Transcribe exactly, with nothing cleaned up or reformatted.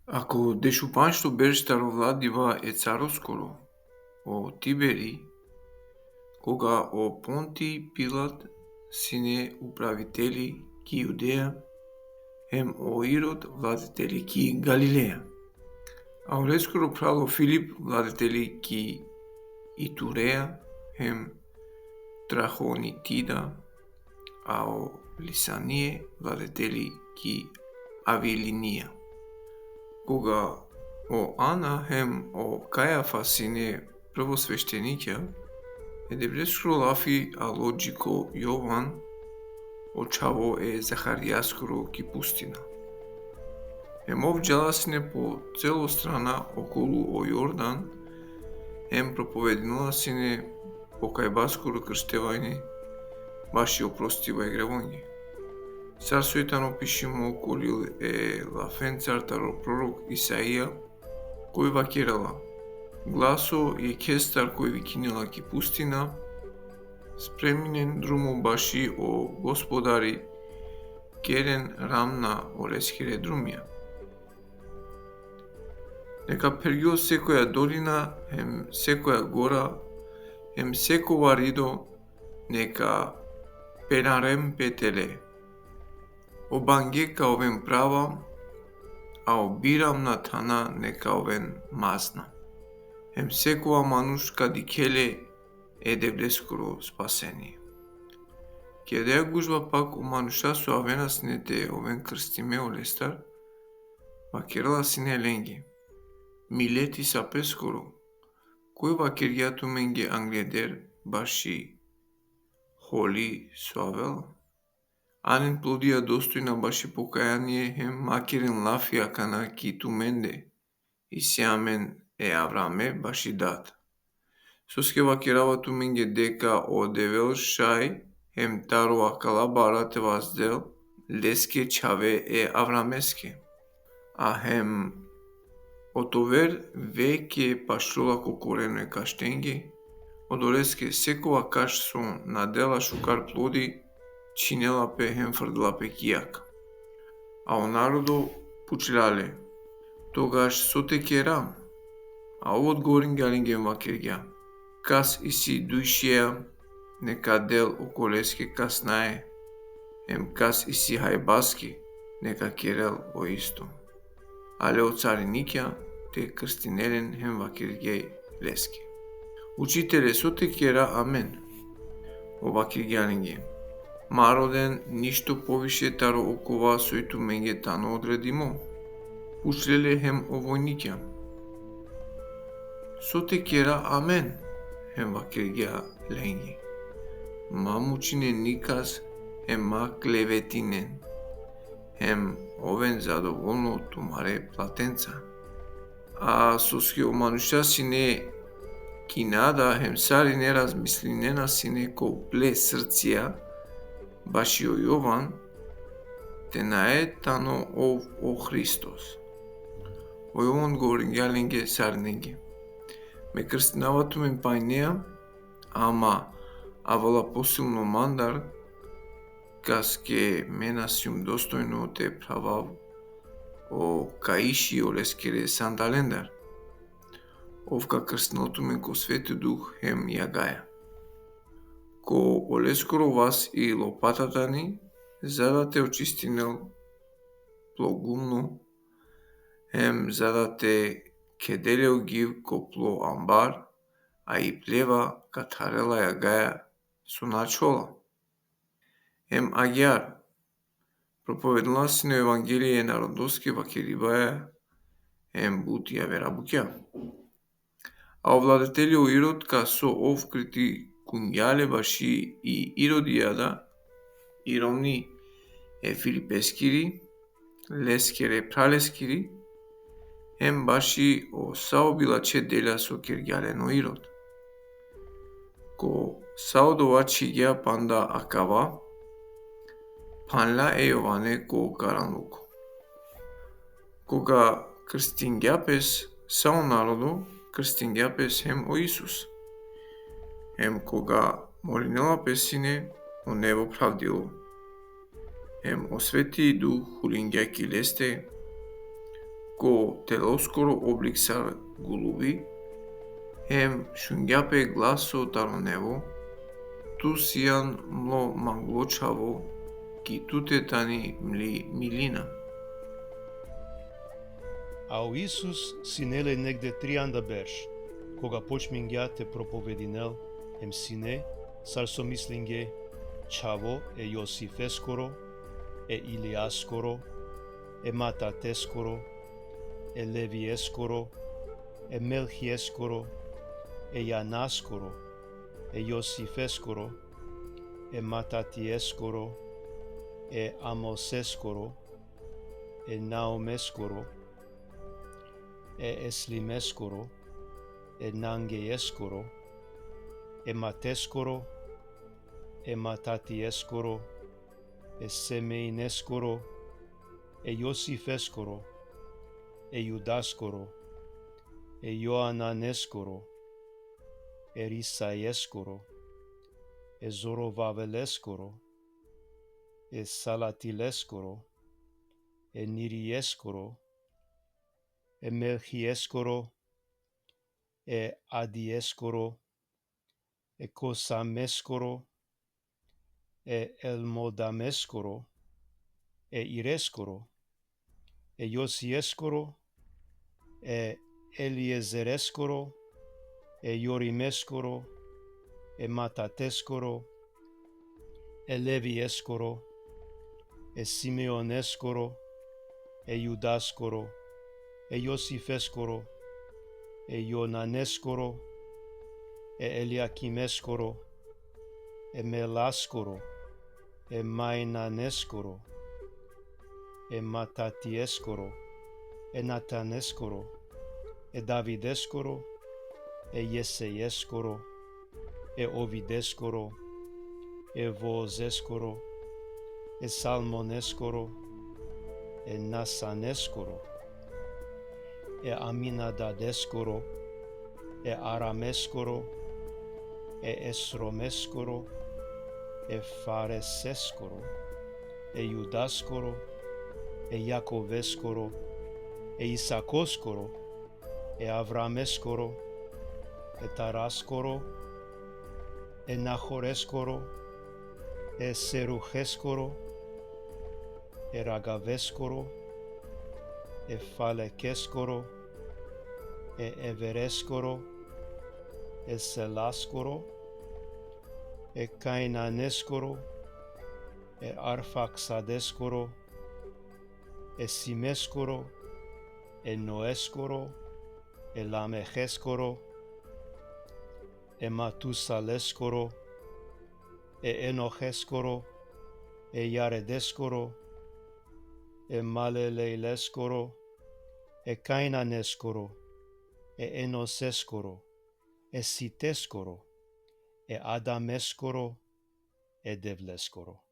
A ko dešupanšto berš taro vladiba e caroskoro, o Tiberi, koga o Ponti Pilat sine upraviteli ki Judeja, hem o Irod vladiteli ki Galileja. A oleskoro phral o Filip vladiteli ki Itureja, hem Trahonitida, a o Lisanie vladiteli ki Avilinija. Koga o Ana hem o Kajafa sine prvosveštenikja, e Devleskoro lafi alo dži ko Jovan, o čhavo e Zaharijaskoro, ki pustina. Hem ov džala sine po celo strana okolu o Jordan, hem propovedinela sine o kajbaskoro krštevanje, baši o prostiba e grevonge. Sar soj tano pišimo ko lil e lafencar taro prorok Isaija, koj vakerela: Glaso jekhestar koj vikinela ki pustina: Spreminen drumo baši o Gospodari, keren ravna oleskere drumija. Neka phergjol sekoja dolina, hem sekoja gora, hem sekova rido, neka peraren pe tele. O bange ka oven prava, a o biramna thana neka oven mazna. Hem sekova manuš ka dikhel e Devleskoro spasenie. Ki adaja gužva pak o manuša so avena sine te oven krstime olestar, vakerela sine lenge: Mileti sapeskoro, koj vakergja tumenge angleder baši holi so avela? Anen plodija dostojna baši pokajanie, hem ma keren lafi akana ki tumende: Isi amen e Avrame baši dad. Soske vakerava tumenge deka o Devel šaj hem taro akala bara te vazdel leske čhave e Avrameske. A hem oto ver veke pašljola ko koreno e kaštenge, odoleske sekova kaš so na dela šukar plodi, čhinela pe hem frdela pe ki jag. A o narodo pučlja le: Togaš so te kera? A ov odgovoringja lenge hem vakergja: Kas isi duj šeja, neka del okoleske kasnae, hem kas isi hajbaske, neka kerel o isto. Ale o carinikja te krstinel len hem vakergje leske: Učitele, so te kera amen? Ov vakergja lenge: Ma roden ništo poviše taro okova soj tumenge tano odredimo. Pučle le hem o vojnikja: So te kera amen? Hem vakergja lenge: Ma mučinen nikas, hem ma klevetinen, hem oven zadovolno tumare platenca. A soske o manuša sine ki nada, hem sarine razmislinena sine ko ple srcija baši o Jovan, te nae tano ov o Hristos. O Jovan odgovoringja lenge sarinenge: Me krstinava tumen pajnea, ama avela posilno mandar, kaske me na sijum dostojno te phravav o kaiši oleskere sandalendar. Ov ka krstinel tumen ko Sveti Duh hem jagaja. Ko oleskoro vas i lopata tani, za da te očistinel plo gumno, hem za da te kedel le o giv ko plo ambar, a i pleva ka tharela jagaja so na ačhola. Hem agjaar, propovedinela sine o evangelie e narodoske vakeribaja hem but javera bukja. A o vladiteli o Irod, kas so ov kritikungja le baši i Irodijada, i romni e Filipeskiri, leskere phraleskiri, hem baši o sa o bilačhe delja so kergja len o Irod. Ko sa odova čhigja panda akava, phanla e Jovane ko karanluko. Koga krstingja pes sa o narodo, krstingja pes hem o Isus. Hem koga molinela pes sine, o nebo phravdilo. Hem o Sveti Duh hulingja ki leste, Ko teloskoro oblik sar gulubi, hem šungja pe glaso taro nebo: Tu sian mlo manglo čhavo, ki tute tani mli milina. A o Isus sine le negde trianda berš, koga počmingja te propovedinel, hem sine, sar so mislinge, čhavo e Josifeskoro, e Ilijaskoro, e Matateskoro, e Levieskoro, e Melhieskoro, e Janaskoro, e Josifeskoro, e Matatieskoro, e Amoseskoro, e Naumeskoro, e Eslimeskoro, e Nangeieskoro, e Mateskoro, e Matatieskoro, e Semeineskoro, e Josifeskoro, e Judaskoro, e Joananeskoro, e Risaieskoro, e Zorovaveleskoro, e Salatileskoro, e Nirieskoro, e Melhieskoro, e Adieskoro, e Kosameskoro, e Elmodameskoro, e Ireskoro, e Josieskoro, e Eliezereskoro, e Jorimeskoro, e Matateskoro, e Levieskoro, e Simeoneskoro, e Judaskoro, e Josifeskoro, e Jonaneskoro, e Eliakimeskoro, e Melaskoro, e Mainaneskoro, e Matatieskoro, e Nataneskoro, e Davideskoro, e Jeseieskoro, e Ovideskoro, e Voozeskoro, e Salmoneskoro, e Nasaneskoro, e Aminadadeskoro, e Arameskoro, e Esromeskoro, e Fareseskoro, e Judaskoro, e Jakoveskoro, e Isakoskoro, e Avrameskoro, e Taraskoro, e Nahoreskoro, e Seruheskoro, e Ragaveskoro, e Falekeskoro, e Evereskoro, e Selaskoro, e Kainaneskoro, e Arfaksadeskoro, e Simeskoro, e Noeskoro, e Lameheskoro, e Matusaleskoro, e Enoheskoro, e Jaredeskoro, e Maleleileskoro, e Kainaneskoro, e Enoseskoro, e Siteskoro, e Adameskoro, e Devleskoro.